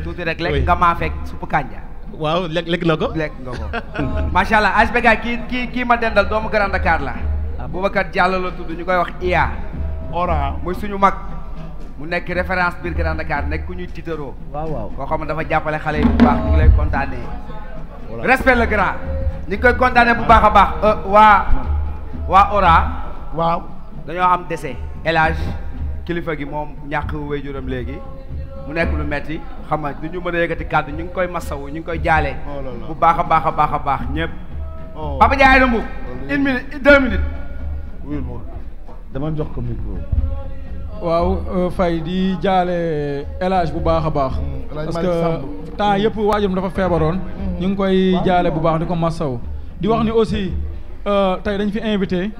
tuuti rek lekk nga maa fekk suppu kànja. waaw lekk na ko. lekk nga ko macha allah ASBK kii ma dendal doomu Grand Dakar la. Boubacar Diallo la tudd ñu koy wax IA. Ora muy suñu mag. mu nekk référence biir Grand Dakar nekk ku ñuy tiitaroo. waaw koo xam ne dafa jàppale xale yi bu baax ñu ngi lay kontaanee. respect le grand. ñu ngi koy kontaanee bu baax a baax. waa Ora. waaw dañoo am décès. El Hadj kilifa gi moom ñàkk waajuram léegi. mu nekk lu metti xam nga du ñu mën a yëkkati kàddu ñu ngi koy masawu ñu ngi koy jaale. bu baax a baax a baax a baax ñëpp. Papa Ndiaye na Mbour. 1 minute 2 minutes. dama jox ko micro. waaw Faye di jaale El Hadj bu baax a baax. parce que temps yëpp waajuram dafa feebaroon. ñu ngi koy jaale bu baax di ko masawu. di wax ni aussi tey dañ fi invité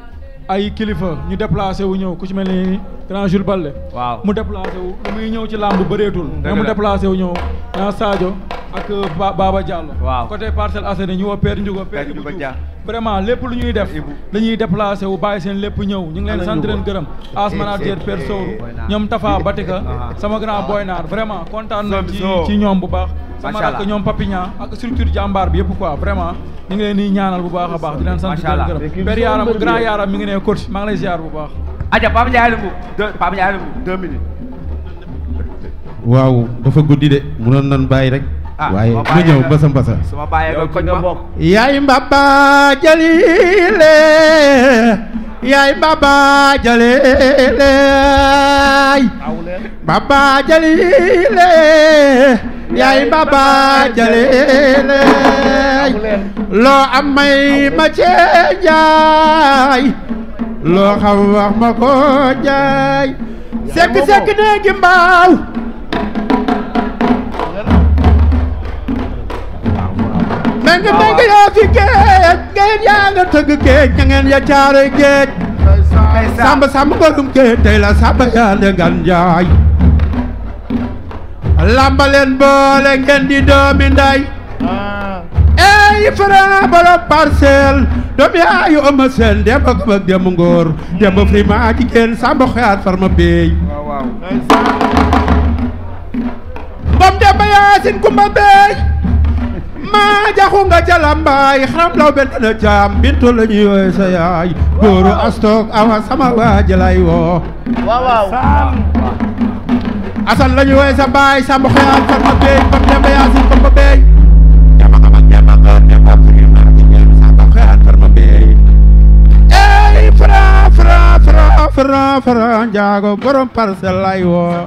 ay kilifa ñu déplacé wu ñëw ku ci mel ni grand Jules Balde. waaw mu déplacé wu lu muy ñëw ci làmb bëreetul. mais mu déplacé wu ñëw Sadio ak Baba Diallo. waaw côté Parcelles Assainies ñu woo Père Ndiouga Père Ndiouga vraiment lépp lu ñuy def dañuy déplacé wu bàyyi seen lépp ñëw ñu ngi leen sant leen gërëm as manager Père Sowru ñoom Tafa Batika sama grand Boy Naar vraiment kontaan nañ ci ñoom bu baax sama rakk ñoom Papignan ak structure jàmbaar bi yëpp quoi vraiment ñu ngi leen di ñaanal bu baax a baax di leen sant di leen gërëm Père Yaram grand Yaram mi ngi ne coach maa ngi lay ziar bu baax aja Papa Ndiaye la Papa Ndiaye la 2 minutes. waaw dafa guddi de munoon nan bàyyi rek. waaye mu ñëw mbasa mbasa. sama bàyyee ko koñ ma yaay mbaba jalile yaay mbaba jalile mbaba jalile yaay mbaba jalile loo am may ma cee jaay loo xam wax ma ko jaay sekk néegi mbaaw meng yaa fi géej ngeen yaa nga tëgg géej ña ngeen ya caare géej samba ngorum géej tey la samba yaa ne ngan jaay lamba leen boole ngeen di doomi nday ey Franc borom Parcelles doom yaayu ëmma seen demba ko ak dem ngóor demba frima jigéen samba xoyaat farma beey mbom demba yaasin kumba beey maa jaxu nga jalambaay xam law benn na jaam bintu la ñuy wooye sa yaay góoru astok awa sama waaji lay woo asan la ñuy wooye sa baay samba xoyaat farma beey mbom demba yaasin kumba beey ey Franc njaago borom Parcelles lay woo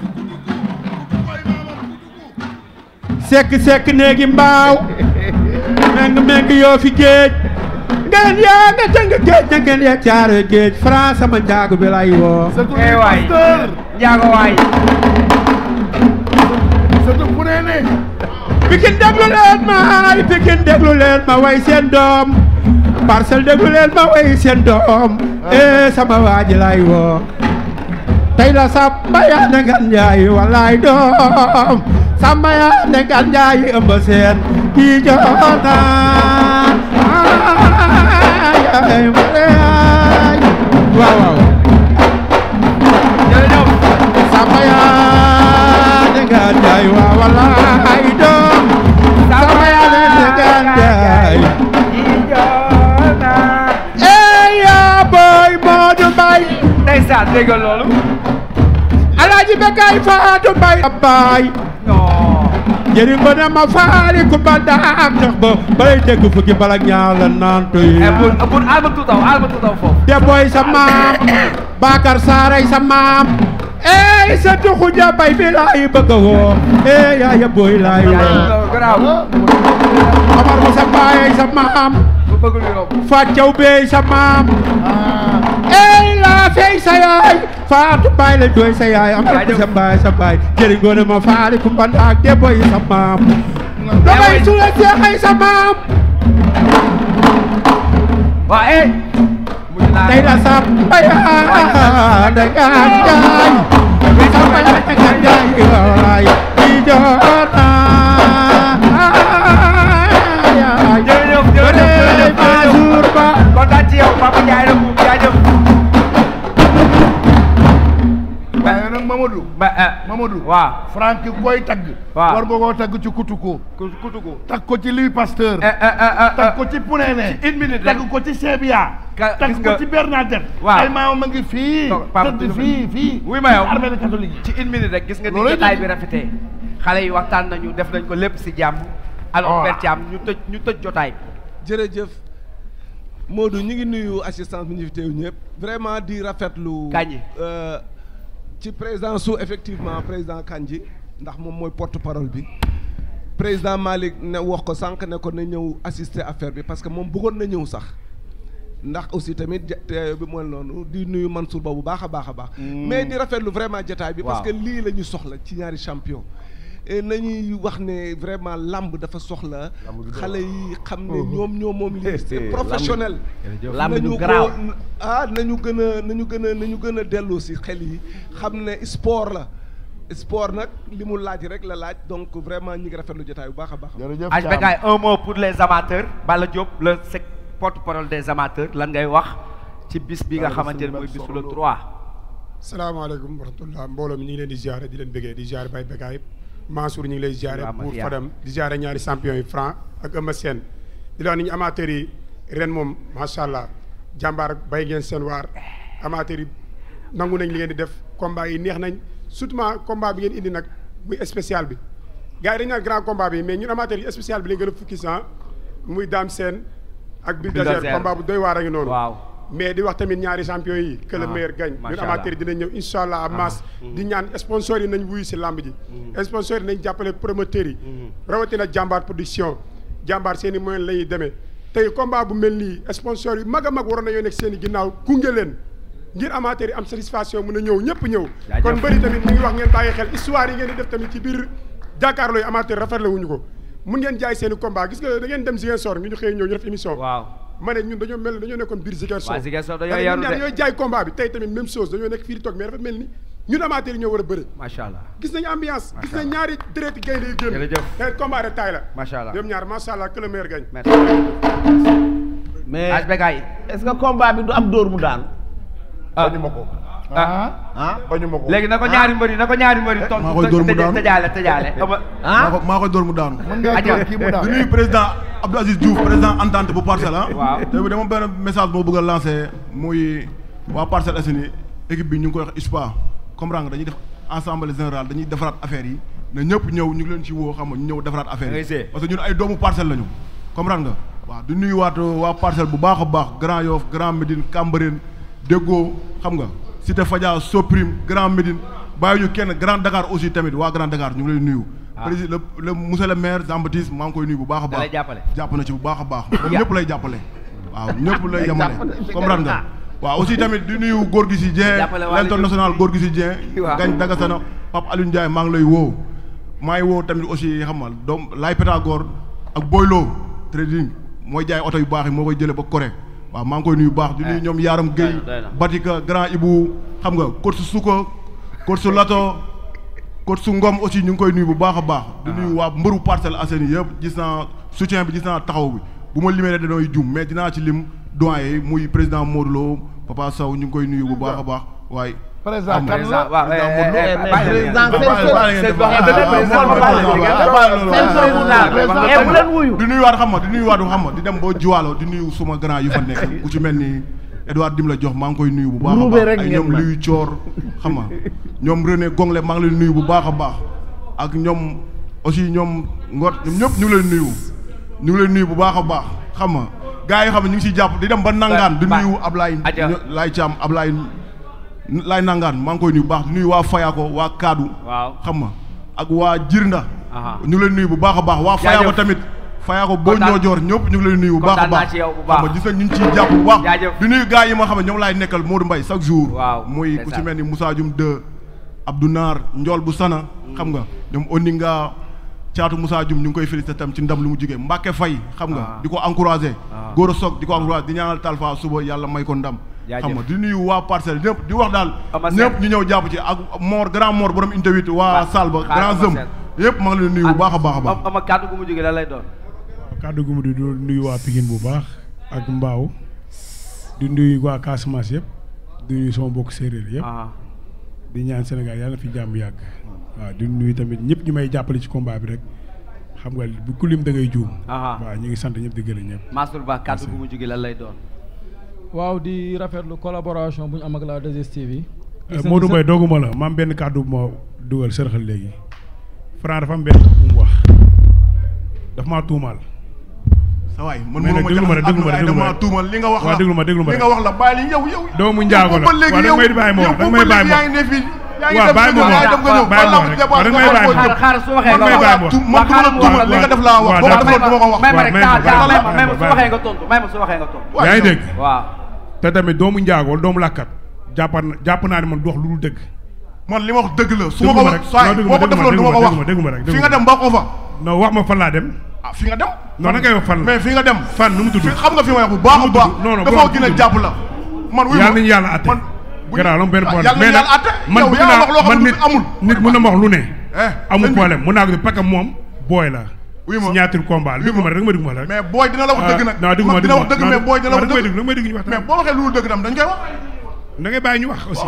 sekk néegi mbaaw meng yoo fi géej ngeen yaa nga tëng géej na ngeen ya caare géej Franc sama njaago bi lay woo waay njaago waay Pikine déglu leen ma way seen doom Parcelles déglu leen ma way seen doom sama waaji lay woo tey la samba yaa ne ngan njaay walaay doom samba yaa ne ngan njaay ëmb seen kii joona ay waaw jërëjëf samba yaa ne ngan njaay walaay doom samba yaa ne ngan njaay yaa booy Modou Mbaye ndeysaan déggal loolu Alaaji Bekay Fatou Mbaye abbaay non jëriñ ba ne ma faali ku ba daam tax ba balay dégg fukki balak ñaar la naan tuy bun alba tuutaw foofu de booy sa maam Bakar Saaray sa maam ey sa tuxu jabay bi laay bëgg a woo ey yaaya booy laay woo garaaw Omar mu sa baay sa maam bu bëgg lu yomb Fatou Bey sa maam ey laa fey sa yaay Fatou Baye la doy sa yaay am na sa baay jëriñ ngoone ma faali ku mband ak de boy sa maam damay sula seexay sa maam waa tey la sa bayaa dangaan jaay sa bayaa dangaan jaay waay di joona jërëjëf Mansour Ba kontaan ci yow Papa Ndiaye la Mbour jaajëf waaye nag Mamadou waaw Frank koy tagg. waaw war nga koo tagg ci kutuku. kutuku. tagg ko ci Louis Pasteur. tagg ko ci Pounéné. ci une minute rek tagg ko ci Sebia. tagg ko ci Bernadette. waaw ay maamam a ngi fii. tëdd fii. wuy ma yow armée catholique yi. ci une minute rek gis nga ni jotaay bi rafetee. xale yi waxtaan nañu def nañ ko lépp si jàmm. alors Père Thiam ñu tëj jotaay bi. jërëjëf Modou ñu ngi nuyu assistance bi ñu fi teew ñëpp vraiment di rafetlu. Kandji ci président su effectivement président Kandji ndax moom mooy porte parole bi président Malick ne wax ko sànq ne ko na ñëw assister affaire bi parce que moom bëggoon na ñëw sax ndax aussi tamit teew bi mooy noonu di nuyu Mansour Ba bu baax a baax a baax. mais di rafetlu vraiment jotaay bi. parce que lii la ñu soxla ci ñaari champion. et nañuy wax ne vraiment lamb dafa soxla xale yi xam ne ñoom moom lii c'est professionnel nañu ko nañu gën a dellu si xel yi xam ne sport la sport nag li mu laaj rek la laaj donc vraiment ñi ngi rafetlu jotaay bu baax a baax. jërëjëf HBK un mot pour les amateurs Balla Diop le porte-parole des amateurs lan ngay wax ci bis bi nga xamante ne mooy bisu le 3. salaamaaleykum wa rahmatullah mbooloo mi ñu ngi leen di ziare di leen bëggee di ziare Baye Bekaay Mansour ñu ngi lay ziare pour Fadam di ziare ñaari champion yi Franc ak Eumeu Sène di la wax ni ñu amateurs yi ren moom macha allah jàmbaar bay ngeen seen waar amateurs yi nangu nañ li ngeen di def combat yi neex nañ surtout combat bi ngeen indi nag muy spécial bi gars yi dañu naan grand combat bi mais ñun amateurs yi spécial bi lañ gën a fukki muy Dame Sène ak Bulldozer combat bu doy waar a ngi noonu mais di wax tamit ñaari champion yi que le meilleur gagne ñun amateurs yi dinañ ñëw incha allah à masse di ñaan sponsors yi nañ wuyu si lamb ji sponsors yi nañ jàppale promoteurs yi rawatina jàmbaar production jàmbaar seen i moyen la ñuy demee tey combat bu mel nii sponsors yi mag a mag waroon nañoo nekk seen i ginnaaw gunge leen ngir amateurs yi am satisfaction mën a ñëw ñëpp ñëw kon bëri tamit ñu ngi wax ngeen bàyyi xel histoire yi ngeen di def tamit ci biir jàkkaarloo yi amateur rafetlu wuñu ko mun ngeen jaay seen i combat gis nga da ngeen dem Ziguinchor ñu xëy ñëw ñu def émission ma ne ñun dañoo nekkoon biir Ziguinchor ñooy jaay combat bi tey tamit même chose dañoo nekk fii di toog mais dafa mel ni ñun amateurs yi ñoo war a bëri macha allah gis nañu ambiance gis nañ ñaari dërëti gaynde yu génn te combat de taille la macha allah ñoom ñaar macha allah que le meilleur gagne mais est-ce que combat bi du am dóor mu daanu bañu ma ko bañu ma ko léegi na ko ñaari mbëri tontu tëjaale maa koy dóor mu daanu di nuyu président Abdou Aziz Diouf président entente bu Parcelles te bi dama benn message boo bëgg a lancé muy waa Parcelles Assainies équipe bi ñu ngi koy wax ISPA comprendre nga dañuy def assemblée générale dañuy defaraat affaire yi ne ñëpp ñëw ñu ngi leen ci woo xam nga ñu ñëw defaraat affaire yi parce que ñun ay doomu Parcelles lañu comprendre nga waaw di nuyu waat waa Parcelles bu baax a baax Grand Yoff Grand Médine Cambérène Déggo xam nga Cité Fadia Soprim Grand Médine bàyyi ñu kenn Grand Dakar aussi tamit waa Grand Dakar ñu ngi lay nuyu président le monsieur le maire Jean Baptiste maa ngi koy nuyu bu baax a baax jàpp na ci bu baax a baax moom ñëpp lay jàppale waaw ñëpp lay yemale comprendre nga waaw aussi tamit di nuyu góor gi si Dieng l'international góor gi si Dieng gañ Dagasana Pape Aliou Ndiaye maa ngi lay woo maa ngi woo tamit aussi xam nga doom Laye Pétagore ak Boylo trading mooy jaay oto yu baax yi moo koy jëlee ba Corée waaw maa ngi koy nuyu bu baax di nuyu ñoom Yaram Gueye Batika Grand Ibou xam nga coach Suko coach Lato coach Ngom aussi ñu ngi koy nuyu bu baax a baax di nuyu waa mbëru Parcelles Assainies yëpp gis naa soutien bi gis naa taxaw bi bu ma limee dañooy jum mais dinaa ci lim doyen yi muy président Modou Lo Papa Sow ñu ngi koy nuyu bu baax a baax waaye président di nuyuwaat xam nga di dem boo jiwaalo di nuyu suma grand yu fa nekk ku ci mel ni Edouard Dim la jox maa ngi koy nuyu bu baax a baax ay ñoom Liu Thior xam nga ñoom René Gongle maa ngi leen nuyu bu baax a baax ak ñoom aussi ñoom Ngot ñoom ñëpp ñu ngi leen nuyu bu baax a baax xam nga gars yi xam ne ñu ngi siy jàpp di dem ba nangaan di nuyu Ablaye Laye Thiam Ablaye Laay nangaan maa ngi koy nuyu bu baax di nuyu waa Fayako waa Kaddu xam nga ak waa Jirnda ñu leen nuyu bu baax a baax waa Fayako tamit Fayako boo ñoojoor ñëpp ñu ngi leen nuyu bu baax a baax xam nga gis nañ ñu ngi ciy jàpp bu baax di nuyu gars yi ma xam ne ñoom laay nekkal Modou Mbaye chaque jour muy ku ci mel ni Moussa Dioum 2 Abdou Naar Ndiol bu Sana xam nga ñoom Oninga Caatu Moussa Dioum ñu ngi koy félicité tam ci ndam lu mu jigee Mbacke Faye xam nga di ko encouragé Gora Sock di ko encouragé di ñaanal Talfa suba yàlla may ko ndam xam nga di nuyu waa Parcelles ñëpp di wax daal ñëpp ñu ñëw jàpp ci ak Mor grand Mor borom interview waa Salba grand Zëm yëpp maa ngi leen nuyu bu baax a baax a baax ama kàddu gu mu jógee lan lay doon kàddu gu mu di nuyu waa Pikine bu baax ak Mbaaw di nuyu waa Casamance yëpp di nuyu sama mbokk séeréer yëpp di ñaan Sénégal yàlla na fi jàmm yàgg waaw di nuyu tamit ñëpp ñu may jàppale ci combat bi rek xam nga bu kulim da ngay juum. waaw ñu ngi sant ñëpp di gërëm ñëpp. Mansour Ba kàddu gu mu jóge lan lay doon. waaw di rafetlu collaboration bu ñu am ak la 2STV. Modou Mbaye dooguma la ma am benn kàddu bu ma dugal sërxal léegi Franc dafa am benn bu mu wax daf maa tuumaal. sa waay man mais nag déglu ma rek tuumal li nga wax la waaw déglu ma li nga wax la bàyyi li yow doomu njaago la waaw da nga may bàyyi ma wax da nga may bàyyi ma wax waaw bàyyi ma wax bàyyi ma wax rek waaw da nga may bàyyi ma wax xaaral su waxee nga wax man duma la tuumal li nga def laa wax boo ko defoon duma ko wax may ma rek may ma su waxee nga tontu may ma su waxee nga tontu yaa ngi dégg waaw te tamit doomu njaago wala doomu làkkat jàpp naa ne man du wax lu dul dëgg man li ma wax dëgg la su ma ko wax saa boo ko defaloon du ma ko wax déggu ma rek fi nga dem ba ko fa non wax ma fan laa dem fi nga dem non na ngay wax fan la mais fi nga dem fan nu mu tudd xam nga fi ma wax bu baax a baax dafa gën a jàpp la man wuy yàlla nañu yàlla atte garaaw la mu benn problème mais nag man yow bëgg yaa wax loo naa xam man ne amul nit mën na ma wax lu ne amul sëñ bi. problème mën naa ko di parce que moom booy la wuy ma signature combat déglu ma rek da nga ma déglu ma rek mais booy dina la wax dëgg nag non déglu ma dina wax dëgg mais booy dina la wax dëgg da nga may dégg ñu wax mais boo waxee lu dëgg tam dañ koy wax da ngay bàyyi ñu wax aussi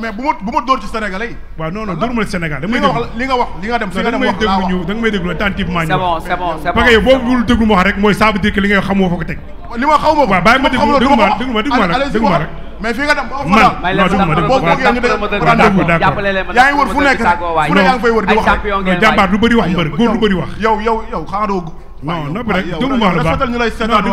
mais bu ma dóor ci Sénégalais yi waaw non non dóoruma Sénégal da li nga wax li nga wax li nga dem fi nga dem wax da nga may déglu attentivement ñu c'est bon c'est bon c'est bon parce que boo dul déglu ma wax rek mooy ça veut dire que li ngay xamoo fa ko teg li ma xaw ma ko waaw bàyyi ma déglu ma rek mais fi nga dem ba man non déglu ma boo bëggee ñu def jàppale leen ma yaa ngi wër fu nekk rek fu ne yaa ngi fay wër di wax non jàmbaar du bëri wax mbër góor du bëri wax yow xanaa doo non noppi rek déglu ma wax la baax ñu lay seetaan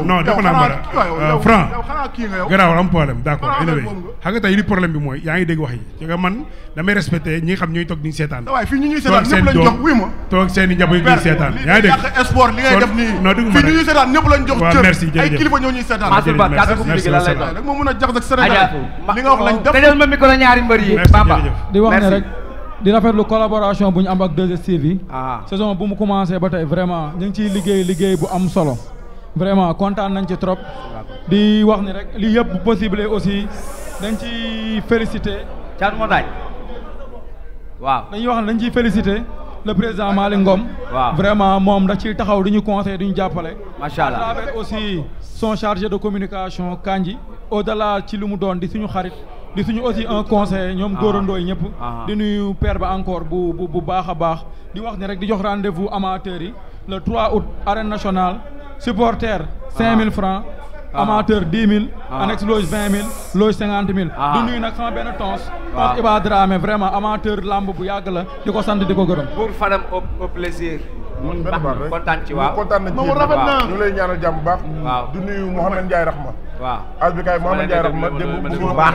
non dafa naa ma la Franc xanaa kii nga yow garaawal am problème d'accord anyway xam nga tey li problème bi mooy yaa ngi dégg wax yi ci nga man damay respecté ñi nga xam ñooy toog di ñu seetaan waaye fii ñu ñuy seetaan ñëpp lañ jox wuy ma toog seen i njaboot di ñu seetaan yaa ngi dégg yàq sport li ngay def nii non déglu ma fii ñu ñuy seetaan ñëpp lañ jox waaw cër merci jërëjëf ay kilifa ñoo ñuy seetaan Mansour Ba kàddu gu mu jóge lan lay doon rek moo mën a jax ak Sénégal li nga wax lañ def tëjal ma micro ñaari mbër yi Bamba di wax ne rek di rafetlu collaboration bu ñu am ak 2STV saison bu mu commencé ba tey vraiment ñu ngi ciy liggéey bu am solo vraiment kontaan nañ ci trop di wax ni rek lii yëpp bu possible aussi dañ ci félicité Thiat Montagne waaw dañuy wax ne dañ ciy félicité le président Malick Ngom waaw vraiment moom da ciy taxaw di ñu conseil di ñu jàppale macha allah à travers aussi son chargé de communication Kandji au delà ci lu mu doon di suñu xarit di suñu aussi un conseil ñoom góorandooy ñëpp di nuyu père ba encore bu baax a baax di wax ne rek di jox rendez-vous amateurs yi le 3 août arène nationale supporter 5000 francs amateur 10 000 annexe loge 20 000 loge 50 000 di nuyu nag sama benn tons Iba Dramé vraiment amateur lamb bu yàgg la di ko sant di ko gërëm pour Fadam au plaisir man benn baat rek kontaan ci waaw kontaan nañ ci rafet na ñu lay ñaanal jàmm bu baax waaw di nuyu Mouhamed Ndiaye Rahma waaw Albikaay Mouhamed Ndiaye Rahma démb bu baax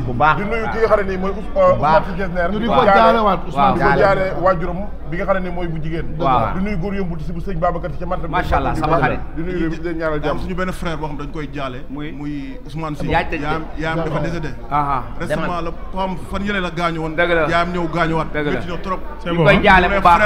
bu baax di nuyu ki nga xam ne nii mooy Ousmane si Gesner ñu di ko jaalewaat Ousmane di ko jaale waajuram bi nga xam ne nii mooy bu jigéen waaw di nuyu góor yómbul si bu sëñ Babacar si ca mat macha allah sama xarit di nuyu di leen ñaanal jàmm suñu benn frère boo xam dañ koy jaale muy Ousmane Sy yaayam dafa décédé récemment la ko xam fan yële la gaañu woon dëgg la yaayam ñëw gaañuwaat dëgg la métti na trop ñu koy jaale bu baax